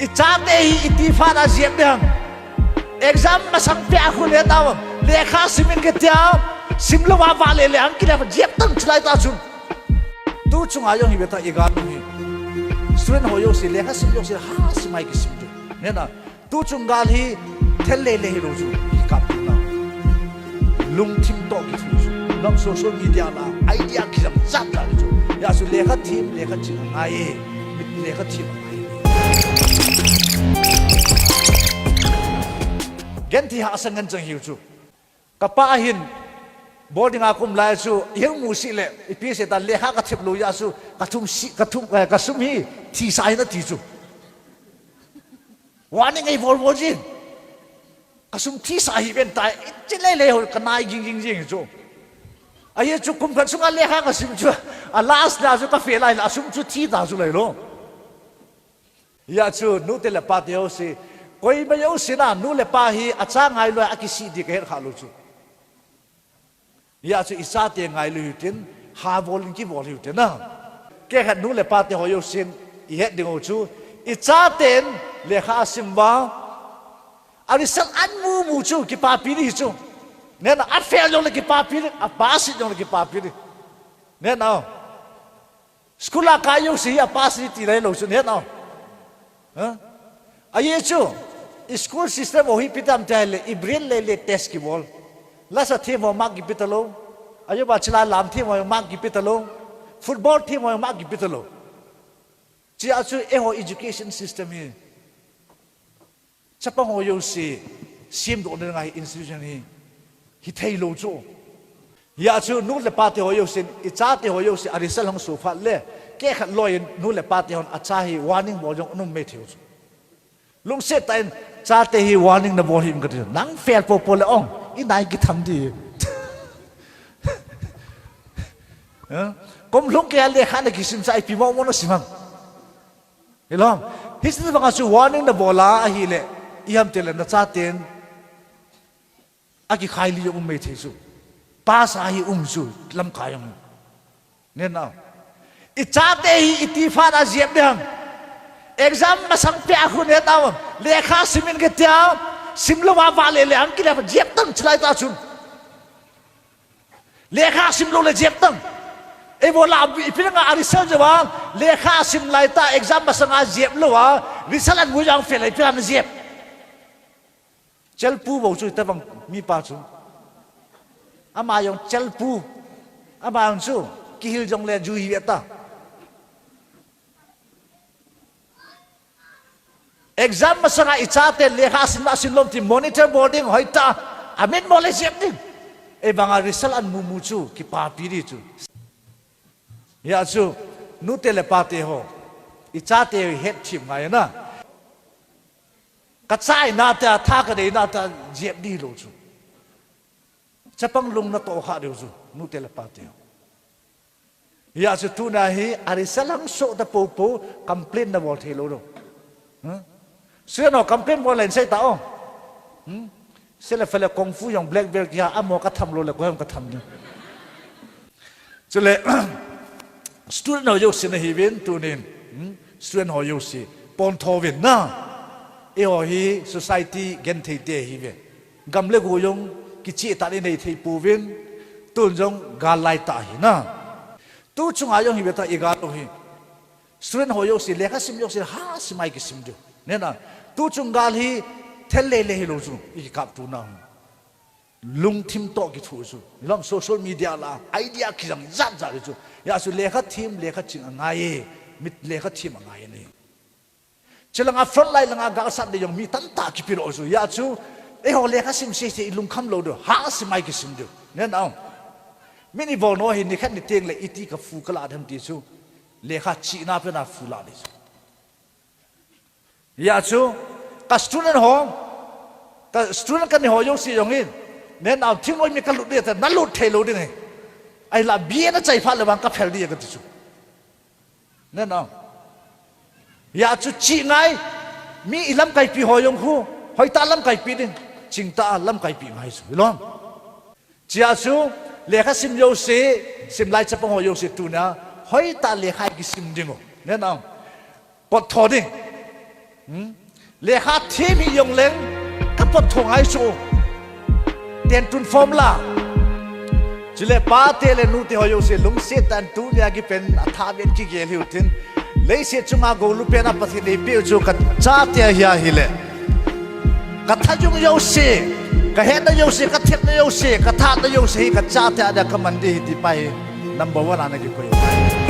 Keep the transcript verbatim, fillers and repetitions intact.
I chate hi iti phat a jep ding ham? Exam masang pet a khu le tao, lekha sim in kati a, sim lou a vale le ang kile jep tan chulai ta chun. Tu chunga jong hi beta i gal hi. Student ho jouse lekha sim jouse ha sim a kisim tu. Nena, tu chung gal hi thil lele hilou chu, hi kap tu na. Lungthim toh kithu chu. Lam social media la, idea kijang jat jat chu. Hijeh chun lekha thiem, lekha ching angai e. Mit lekha thiem angai e. Genthei hahsa ngen chang hiu chu. Kapa hin boarding a kaum lai chu, i hung mu sih le, ipi sei ta lekha ka thiem lou jeh chu, ka thum si, ka thum, eh, ka sum hi thisa ahi nati chu. Warning ei bol bol jin. Ka sum thisa ahi ven tai, i chi lele ho ka nai ging ging jing chu. Ahi chu kum khat sunga lekha ka sim chu, a last la chu ka fail lai la, a sum chu thi ta chu lai lo. Hijeh chun, nute le pate ho si, koima jouse na, nu le pa hi, acha ngailu a kisih di kahet kha lou chu. Hijeh chun, i chate ngailu hiu tin, ha bol in kibol hiu tin na. Kei khat nu le pate ho jousen, i het ding u chu, i chaten, lekha asim uva, a result amu mu chu, kipapi di chu. Nena, a fail jongle kipapi di, a pass jongle kipapi di. Nena, School a kai jouse hi a pass ti lai lou chu, het nau. Ha? Ahi chu, i school system ho hi ipi tam ti ahile, i brain lele test kibol. Lasa them ho mark kipe talou. Ahi ba chila lam them ho mark kipe talou. Football them ho mark kipe talou. Hijeh chun eiho education system hi. Chapang ho jouse, semdoh na dinga hi institution hi, hithei lou chu. Hijeh chun nu le pate ho jousen, i chate ho jouse, a result hung soh phat le, kei khat loi in nu le pate hon acha hi warning bol jong aum mai thei u chu. Lungset tah in, chate hi warning na bol hih in kati. Nang fail popo le ong, i nai kithang di. Ha? Kum lhung kei a lekha na kisim sa ipi mo mo na sim ham. Hilou ham, hiche vanga chu warning na bol a ahile, i ham tile na chaten, akikhai li jong um mai thei chu. Pass a hi um chu, lamkai jong. Nena. I chate hi iti phat a jep di ham? Exam masang pet a khu neta ham? Lekha sim in kati a, sim lou a vale le ang kile jep tan chulai ta chun. Lekha sim lou le jep tan. Ei bola, ipi dinga a result jep a, lekha sim lai ta exam masanga jep lou a, result amu jong fail a ipi dinga jep. Chelpu bou chu itobang mipa chu. Ama jong chelpu. Ama jong chu kihil jongle ju hi ve ta. Exam masanga i chate lekha asim, asim lou ti monitor bol ding hoitah a, amin mo le jep ding. Ei banga result amu mu chu, kipapi di chu. Hijeh chun, nute le pate ho, i chate ho hetthem ngai na. Ka chaina te a, tha ka deina te a, jep di lou chu. Chapang lung na toh kha diu chu, nute le pate ho. Hijeh chun tuna hi, a result hung soh ta popo, complain na bol thei lou diu. Hmm? Student ho complain bol le sei ta o. Hmm? Sele fele kung fu jong black belt kiha, amo ka tham lou le, koi ham ka tham ni. Chule, student ho jouse na hi uvin, tunin. Hmm? Student ho jouse. Pon tho uvin na. Eiho hi society genthei te hi uve. Gam le go jong kicheh tah in nei thei pouvin. Tun jong gal lai tah hi na. Tu chunga jong hi ve ta i gal u hi. Student ho jouse, lekha sim jouse, ha sim a kisim diu. Nena, tu chung gal hi, thil lele hilou chu, i kikap tu na. Lungthim toh kithu chu. Lam social media la, idea kijang jat jat chu. Hijeh chun lekha thiem, lekha ching angai e, mit lekha thiem angai e. Chulanga front line langa galsat le jong mi tamtah kipe lou chu. Hijeh chun, eiho lekha sim sese i lungkham lou diu, ha sim a kisim diu. Nena. Min i bol nau hi nikhat ni teng le iti ka phu ka la dem ti chu. Lekha chihna pen a phu la di chu. Hijeh chun, ka student ho, ka student ka ni ho jouse jong in, nena thingnoi mi ka lut di ta, na lut thei lou ding e. Ahinla B A na chai phat le vang ka fail di ka ti chu. Nena. Hijeh chun chih ngai, mi i lamkaipi ho jong khu, hoitah lamkaipi ding, chingtah a lamkaipi ngai chu. Hilou ham. Hijeh chun, lekha sim jouse, sim lai chapang ho jouse tuna, hoitah lekha i kisim ding u. Nena, pot tho ding. Lekha them hi jongleng, kapot thong hai chu. Ten tun form la. Chule pate le nute ho jouse lungset tah in tunia kipen athah beh in kigel hiu tin. Leiset chunga gou lupen a Pathen in eipeh u chu kachate ahi ahile, kathajung jouse, kahetna jouse, kathepna jouse, kathahna jouse hi kachate a dia kaman ding ahi ti pa hi number one a ana kikoi u.